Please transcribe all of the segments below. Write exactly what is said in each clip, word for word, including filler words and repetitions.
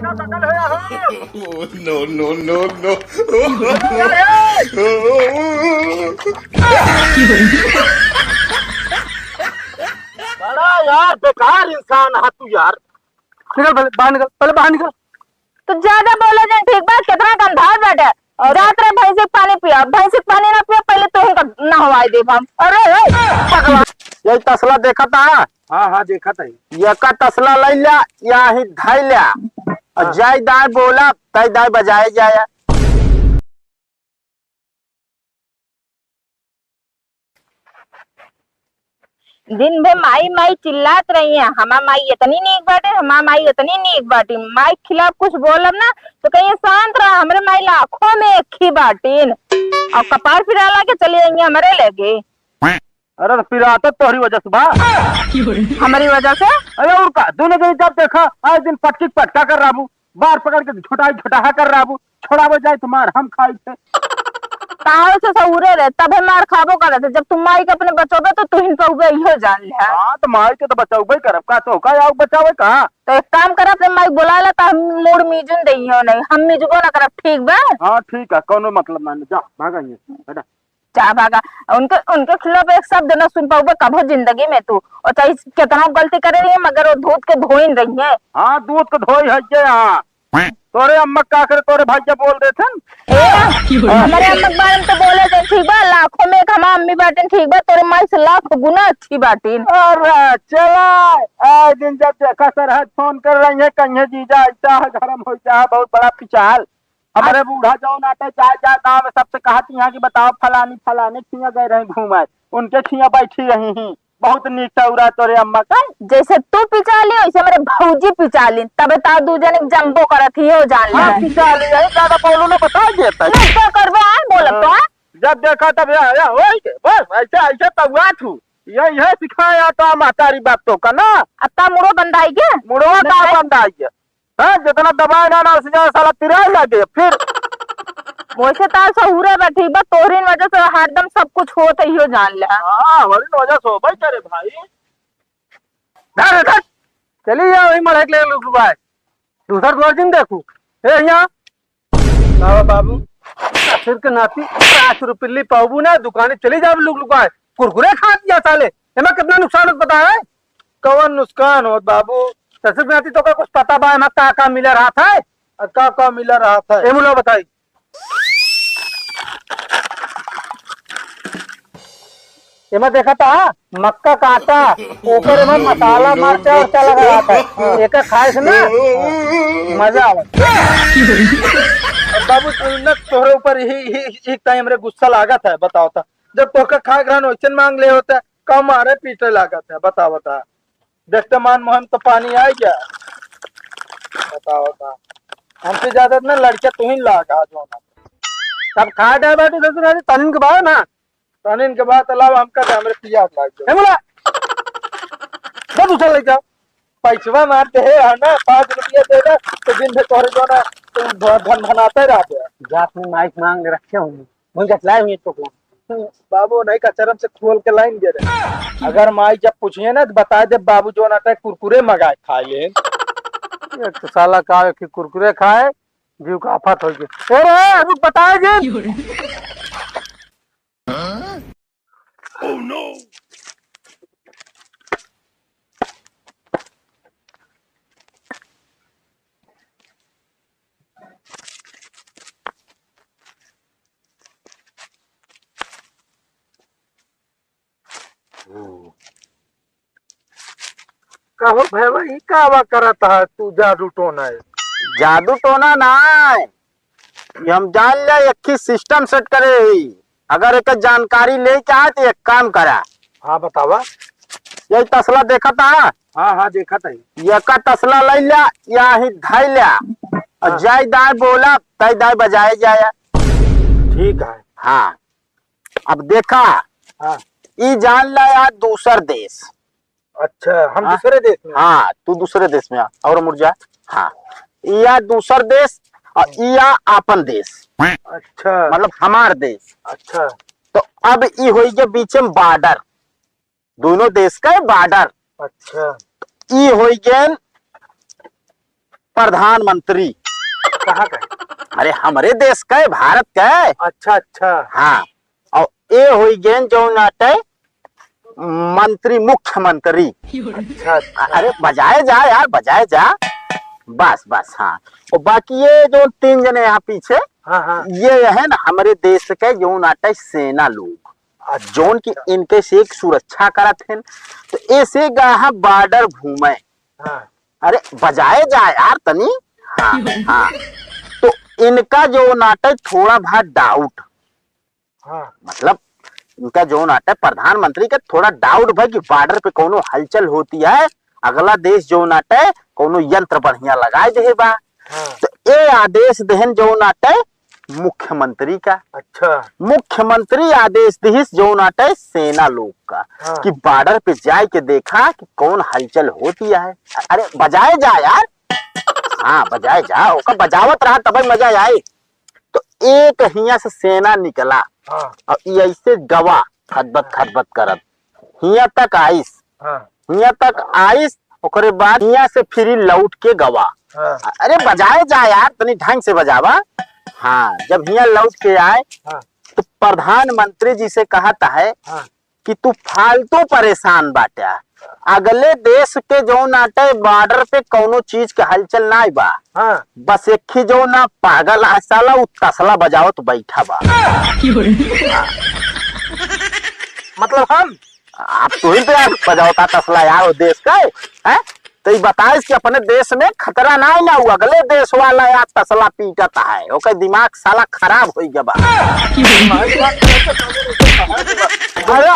का सकल होया हो? No, no, no, no। बड़ा यार बेकार इंसान है तू यार। निकल पहले बाहर निकल, पहले बाहर निकल। तो ज्यादा बोले जन ठीक बा, कितना गंधात बाटे। और जात रहे भैंसी के पानी पिया, भैंसी के पानी ना पिया, पहले तोहन का नहवाई देब हम। अरे, ए, पगला। यही तसला देखत हा? हाँ, हाँ, देखत है। यका तसला लई ल्या, याही धई ल्या। और हाँ। जय दाय बोला, तय दाय बजाए जाया। दिन भर माई माई चिल्लात रही है, "हमार माई इतनी नीक बाटे, हमार माई इतनी नीक बाटे।" माई के खिलाफ कुछ बोलब ना तो कहिए, "शांत रहा, हमरे माई लाखों में एक ही बाटीन।" और कपार फिरा ला के चली आई हमरे लगे। अरे तो पिरात तोहरी वजह से बा। हमारी वजह से? अरे और का, दोनों जने जब देखा, आए दिन पटकी पटका कर राबू, बार पकड़ के झोटाई झोटाहा कर राबू, छोड़ावे जाए तो मार हम खाई थे। ताव से सहुरे रहे, तबे मार खाबो करत है। जब तुम माई के अपने बचोबे तो तुहिन पहुबे इहो जान ले। हाँ, तो माई के तो बचौबे करब का, तो का आउ बचावे का? तो एक काम करब, अपने माई बुला ले, तो हम मूड़ मीजुन देइहो नहीं, हम मीजबो ना करब, ठीक बा? हाँ, ठीक है, कौनो मतलब ना, जा, भागा यहाँ से, हटा। जा भागा। उनके, उनके खिलाफ एक शब्द न सुन पाउबे कभो जिंदगी में तू। और चाहे कितना गलती करे रही है, मगर वो दूध के धोइन रही है। हाँ, दूध के धोई है ये, हाँ। तोरे अम्मा का करे, तोरे भैया बोल देथन। ए, हमारे अम्मा के बारे में तो बोले थे, ठीक बा, लाखों में एक हमार अम्मी बाटिन, ठीक बा, तोरे माई से लाख गुना अच्छी बाटिन। अरे चला, आए दिन जब देखा सरहद फोन कर रही है, कहिए जीजा ऐसा है, गरम हो जा, बहुत बड़ा पिचाल। हमरे बूढ़ा जौन आटे जाए जाए गाँव में सबसे कहत यहाँ कि बताओ फलानी फलाने खिया गए रहे घूमे, उनके खिया बैठी रही ही, बहुत नीक सौरा तोरे अम्मा का। जैसे तू पिचा ली वैसे हमरे भौजी पिचा ली, तबे ता दू जने जम्बो करत ही हो जान ले। हाँ, पिचा ली, यही ज्यादा बोलू ना बता देता है। नहीं तो करबे आन बोलब तो, हाँ। जब देखा तब या, या, वही के, बस ऐसे, ऐसे तौआ थू, ये, ये सिखाया तो महतारी बाप तो का ना। अब ता मुड़ो बंदाई के? मुड़वा का बंदाई के? हाँ, जितना दबाए ना, ना, उससे ज्यादा साला पिराए लागे। फिर वैसे तार सहुरे बा, ठीक बा, तोहरीन वजह से हरदम सब कुछ होत है, इहो जान ले। हाँ, हमारी वजह से हो भाई, करे भाई। धर, धर। चली जाओ, वही मड़क ले लुक लुकाए। दूसर द्वार जिन देखू। ए, यहाँ। का बा बाबू? ससुर के नाती पाँच रुपये ली पाउबू ना, दुकाने चली जाओ लुक लुकाए। कुरकुरे खा दिया साले। एमा कितना नुकसान होत पता है? कवन नुकसान होत बाबू? ससुर के नाती तो का कुछ पता बा, एमा का का मिला रहा था? आ, का का मिला रहा था? ए मुला बताई। एमा देखा था, मक्का का आटा, ऊपर एमा मसाला, मरचा, उरचा लगा रहा था। एका खाए से ना, मजा आवे। अब बाबू, तू न, तोहरे ऊपर ही, ही, ही टाइम रे गुस्सा लागत है, बताओ तो। जब तोहका खाए के रहन, वैसे मांग ले होता, का मारे पीटे लागत है, बताओ, बता। देखते मान मोहन तो पानी आ गया। बताओ, बता। हमसे ज्यादा ना लड़के तू ही लागा जो ना। सब खा जाए बाटे ससुर, अरे तनिन के बाद ना। तनिन के बाद अलावा हमका तो हमरे पियास लाग गया। ए बोला, दे दूसरा ले जाओ। पैसवा मार दे है, है ना, पाँच रुपया दे दे, तो दिन भर तोहरे जो ना, तू भ-, भन भनाते रह गया। जात में माइक मांग रखे हूँ, मुझे लाए हुए तो। बाबू, नहीं का चरम से खोल के लाइन दे रहे। अगर माई जब पूछिए ना, तो बता दे, बाबू जो ना, कुरकुरे मंगाए खा ले। एक तो साला का है कि कुरकुरे खाए, जीव का आफत हो गया। ए रे, रुक, बताए जी। कहो भैया, ई का बा करत है तू जादू टोना है? जादू टोना ना है, ये हम जान ले एक ही सिस्टम सेट करे ही। अगर एक जानकारी ले के आए तो एक काम करा। हाँ, बतावा। यही तसला देखत हा? हाँ, हाँ, देखत है। एका तसला लई ल्या, या ही धई ल्या, और हाँ। जय दाय बोला, तय दाय बजाए जाया। ठीक है। हाँ, अब देखा, हाँ। ई जान ला यार दूसर देश। अच्छा, हम हाँ? दूसरे देश में। हाँ, तू दूसरे देश में आ, और मुड़ जा। हाँ, या दूसर देश और या आपन देश। अच्छा। मतलब हमार देश। अच्छा। तो अब ई होई गए बीच में बॉर्डर, दोनों देश का बॉर्डर। अच्छा। ई होई गए प्रधानमंत्री। कहाँ का है? अरे, हमरे देश का है, भारत का है। अच्छा, अच्छा। हाँ, और ये होई गेन जौन आटे मंत्री, मुख्यमंत्री। अच्छा, अच्छा। अरे, बजाए जा यार, बजाए जा। बस, बस, हाँ। और बाकी ये जो तीन जने यहाँ पीछे, हाँ, हाँ। ये है ना, हमरे देश के जौन आटे सेना लोग, अच्छा, जौन की अच्छा। इनके से एक सुरक्षा करत हैं, तो ऐसे गाहा बॉर्डर घूमे। हाँ। अरे, बजाए जा यार तनी। हाँ, हाँ। तो इनका जौन आटे थोड़ा बहुत डाउट, हाँ। मतलब, इनका जौन आटे प्रधानमंत्री के थोड़ा डाउट भा कि बॉर्डर पे कौनो हलचल होती है, अगला देश जौन आटे कौनो यंत्र बढ़िया लगाए देहे बा। हाँ। तो ये आदेश देहन जौन आटे मुख्यमंत्री का। अच्छा। मुख्यमंत्री आदेश दिहिस जौन आटे सेना लोग का हाँ। कि बॉर्डर पे जाए के देखा कि कौन हलचल होती है। अरे, बजाए जा यार। हाँ, बजाए जा, ओका बजावत रहा तबे मजा आए। तो एक हियाँ से सेना निकला हाँ। और ये ऐसे गवा खदबत खदबत करत हियाँ तक आइस। हाँ। हियाँ तक आइस, ओकरे बाद हियाँ से फिर लौट के गवा। हाँ। अरे बजाए जा यार, तनी ढंग से बजावा। हाँ, जब हियाँ लौट के आए हाँ। तो प्रधानमंत्री जी से कहत है हाँ। कि तू फालतू परेशान बाट्या। अगले देश के जौन आटे बॉर्डर पे कौनो चीज के हलचल नाई बा। हाँ। बस एक ही जौन ना पागल है साला, उ तसला बजावत बैठा बा। मतलब हम? आप तू ही तो यार बजावता तसला यार, वो देश का है, हैं? तो ये बताइस कि अपने देश में खतरा ना है ना, वो अगले देश वाला यार तसला पीटत है, ओकर दिमाग साला खराब हो गया बा। अरे,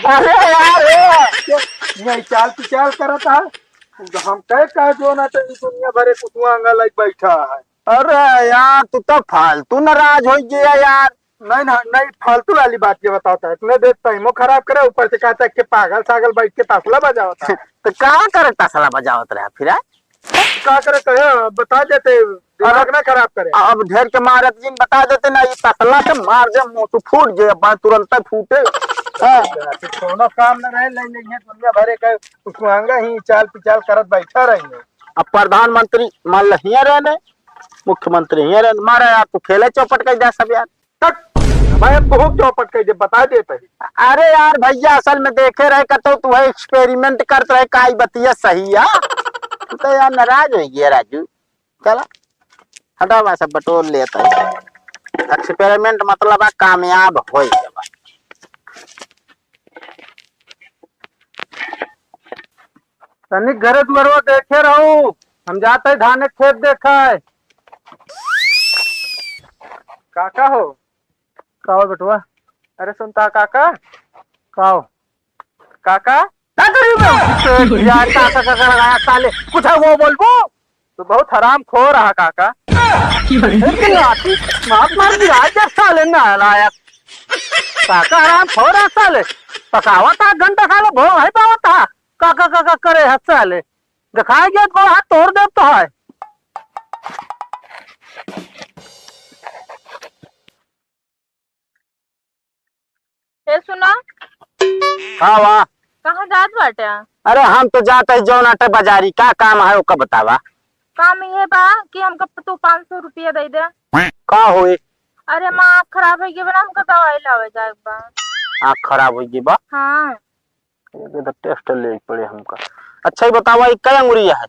अरे यार, ये ये चाल की चाल करत है। हम कहे का जो ना तो ये दुनिया भरे कुतुआंगा लाइक बैठा है। अरे यार, तू तो फालतू नाराज हो गया यार। नहीं ना, नहीं, फालतू वाली बात के बतावता है। इतने देर टाइमो खराब करे, ऊपर से कहता है कि पागल सागल बैठ के तसला बजावता है। तो का करे तसला बजावत रहा फिर, हैं? का करे कहे, बता देते, दिमाग अब ना खराब करे। अब ढेर के मारत जिन बता देते ना, ये तसला के मार दे, मुंह तो फूट जाए, बात तुरंत फूटे। हाँ। फिर कोनो काम ना रहे, ले लेंगे दुनिया भरे का, उसको आंगा ही चाल पिचाल करत बैठा रहेंगे। अब प्रधानमंत्री मान ल हियां रहने, मुख्यमंत्री हियां रहने, मारा यार, तू खेले चौपट कर जा सब यार। तक भाई, अब तू चौपट कर दे, बता देते हैं। अरे यार भैया, असल में देखे रहे कतो तू है experiment करत रहे, काई बतिया सही है। तू तो यार नाराज हो गया राजू। चला, हटा बा, सब बटोर लेता है। Experiment मतलब आ कामयाब हो गया। तनिक घरे दुआरवा देखे रहू, हम जाते हैं धाने खेत देखे। काका हो? का हो बेटवा? अरे सुनता काका? का हो? काका? का करी बे? यार काका काका लगाया साले, कुछ है वो बोलबो? तू बहुत हरामखोर रहा काका। एक लाठी मार मार दिया जब साले नालायक। काका हरामखोर है साले। पकावा था घंटा साले भो भाई पावा था। काका काका करे है साले। दिखाए गया तो हाथ तोड़ दे तो है। ए सुना। का बा? कहाँ जात बाटे? अरे हम तो जात है जौन आटे बाजारी, का काम है ओका बतावा। काम ये बा कि हमका तू पाँच सौ रुपया दे दे। का होई? अरे माँ आँख खराब हो गई बा ना, हमका दवाई लावे जाए के बा। आँख खराब हो गई बा? हाँ। ये तो टेस्ट ले पड़े हमका। अच्छा ही बतावा, ई कै अंगुरी है?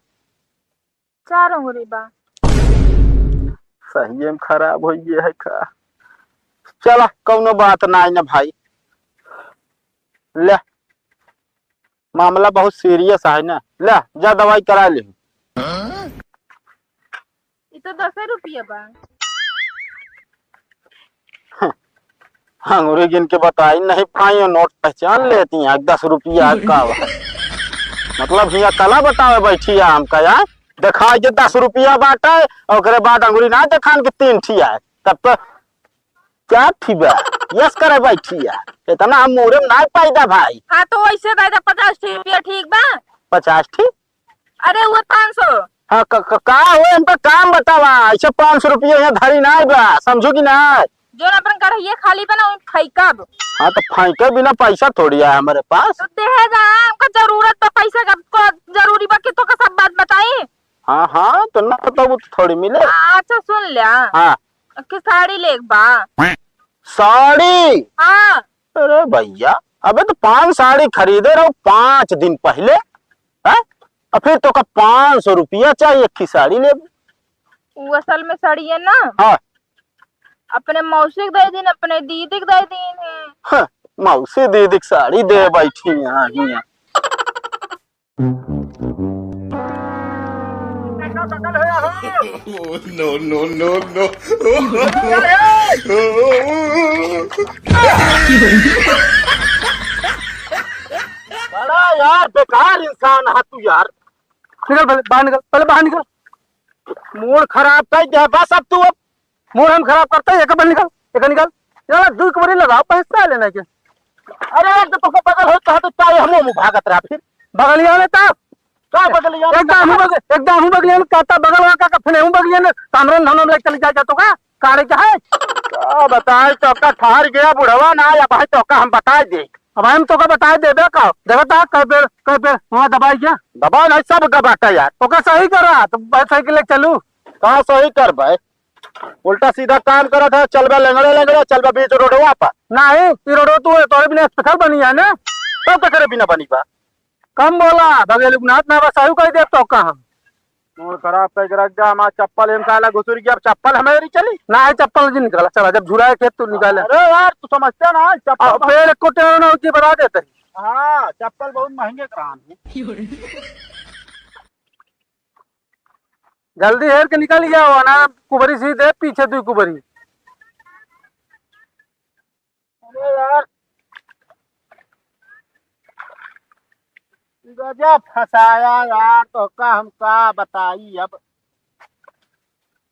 चार अंगुरी बा। सही में खराब हो गया है का? चला, कौनो बात ना है ना भाई, ले, मामला बहुत सीरियस है ना, ले जा दवाई करा ले। ई तो दसे रुपया बा। अंगुरी गिन के बताई नहीं पाई, नोट पहचान लेती हैं, दस रुपया का बा। मतलब हिया कला बतावे बैठी है हमका यार, दिखाई के दस रुपया बाटे, और ओकरे बाद अंगुरी ना देखान के तीन ठी है, तब तो क्या ठी बा, यस करे बैठी है, इतना हम मुहरे में ना पैदा भाई। हाँ तो वैसे दादा पचास ठी रुपया ठीक बा। पचास ठी? अरे वो पाँच सौ। हाँ, क-, क-, का हो, हमका काम बतावा, ऐसे पाँच सौ रुपया यहाँ धरी ना बा, समझू कि ना? जो अपन करहिए खाली बा ना, वही फेंकब। हाँ, तो फेंके बिना पैसा थोड़ी है हमारे पास। तो देहे जा, हमका जरूरत बा पैसा का, को जरूरी बा कि तोका सब बात बताई? हाँ, हाँ, तो ना बताबू तो थोड़ी मिले। अच्छा, सुन ल्या। हाँ। के साड़ी लेक बा। साड़ी? हाँ। अरे भैया, अबे तो पाँच साड़ी खरीदे रहो पाँच दिन पहिले, हैं? और फिर तोका पाँच सौ रुपया चाहिए, एक ही साड़ी लेबे। वो असल में साड़ी है ना? हाँ। अपने मौसी के दे दीन, अपने दीदी के दे दीन है। हाँ, मौसी दीदी के साड़ी दे बैठी यहाँ, यहाँ। No, no, no, no। बड़ा यार बेकार इंसान है तू यार। निकल पहले बाहर निकल, पहले बाहर निकल। मूड खराब कर दिया बस अब तू। अब मूड हम खराब करते हैं, एक बार निकल, एक निकल। यार, दुई कुबरी लगाओ, पैसा लेना के। अरे यार, तो तोके बगल हो, कहा तो चाहे हम मुँह भागत रहा फिर। बगलिया में तो का बगलिया में एक दाम हूँ बगल, एक दाम हूँ बगलिया में, कहता बगल वाला का, का फिर हूँ बगलिया में, कामरन धनम लेके चली जाए, जा तो का, काढ़े के है? का बताए, तोका ठहर गया बुढ़वा ना, अब भाई तोका हम बताए दे। अब हम तोका बताए देबे का, देखा था, कई बेर, कई बेर, वहाँ दबाई क्या? दबा नहीं, सब का बाटा यार। ओका सही करा, तो बाइसाइकिल लेके चलू। कहाँ सही कर भाई? उल्टा सीधा काम करत है, चलबे लंगड़े लंगड़े, चलबे बीच रोडवा पर। नाही, ई रोडवा तू तोरे बिना स्पेशल बनी है ना? तब केकरे बिना बनी बा? कम बोला, बगेलुकनाथ ना बसायु कह दे तो कहाँ? मूड खराब कह के रख दिया, हमार चप्पल एम साला घुसुर गया, अब चप्पल हमारी चली? नाही, चप्पल नहीं निकाला, चला, जब झुराए खेत तू निकाले। अरे यार, तू समझते ना, चप्पल अब बहुत पेड़ को टेढ़ ना होती, बता देते। हाँ, चप्पल बहुत महंगे करान है। जल्दी हेर के निकल गया हो ना, कुबरी सी दे पीछे तू कुबरी। अरे यार, गजब फंसाया यार, तो का हम का बताई अब।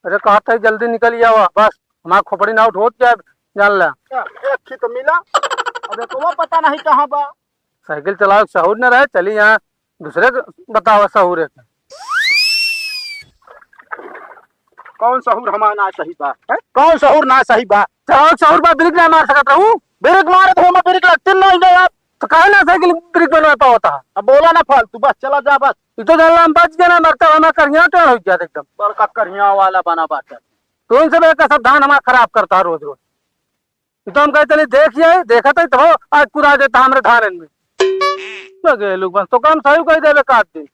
अरे कहत है जल्दी निकल गया हो, बस हमार खोपड़ी ना उठोत जाए, जान ला। एक ही तो मिला, अब एको पता नहीं कहाँ बा। साइकिल चलावे के सहूर न रहे, चली यहाँ दूसरे के बतावा सहूर है। कौन सहूर हमार ना सही बा, हैं? कौन सहूर ना सही बा? चलावे के सहूर बा, ब्रेक ना मार सकत रहू। ब्रेक मारत हो, मैं ब्रेक लगते नहीं गए यार। तो काहे ना साइकिल ब्रेक बनवा पावता? अब बोला ना फालतू, बस चला जा बस। ई तो जानला हम बच गए ना, मरता हमार करिया टेढ़ हो गया एकदम। बड़का करिया वाला बना बाटे। तो उनसे बेहतर सब धान हमार खराब करता है रोज रोज। ई तो हम कहे चली देख जाए, देखत है तो आज कुदा देता हमरे धान में। लगे लोग बस तो काम सही कह देबे काट दे।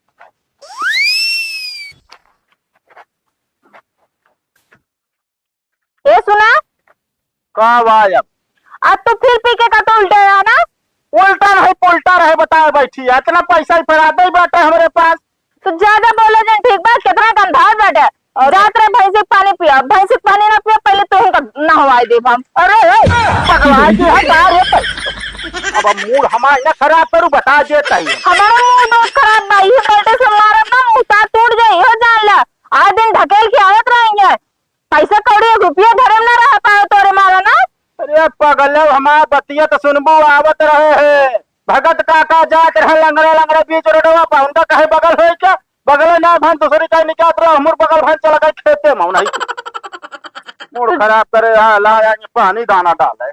ए सुना, का बा अब? आज तू फिर पी के का तो उल्टे रहा ना? उल्टा रहे, पुल्टा रहे, बताए बैठी है। इतना पैसा ही पड़ा दे बाटे हमरे पास। तू ज्यादा बोले जन, ठीक बा? कितना गंधात बाटे। अरे। जात रहे भैंसी के पानी पिया, भैंसी के पानी ना पिया, पहले तू हमका नहवाई देब हम। अरे, ए, पगला जी है का रे? अब मूड हमार ना खराब करू, बता देता ही। हमारा मूड बहुत खराब बा, ये बेल्ट से मारब ना, मुंह तार टूट जाई, हो जान ला। आए दिन ढकेल के आवत रहेंगे, पैसा कौड़ी एक रुपया घरे में ना रह पावे तोरे मारा ना। अरे पगले, हमार बतिया तो सुनबू, आवत रहे है भगत काका, जात रहे लंगड़े लंगड़े बीच रोडवा पर, उनका कहे बगल होई क्या? बगले ना भन, दूसरी कहीं निकाल रहा, हमर बगल भन चला गए खेते में, नहीं। मूड खराब करे, हाँ, ला आएंगे पानी दाना डाले।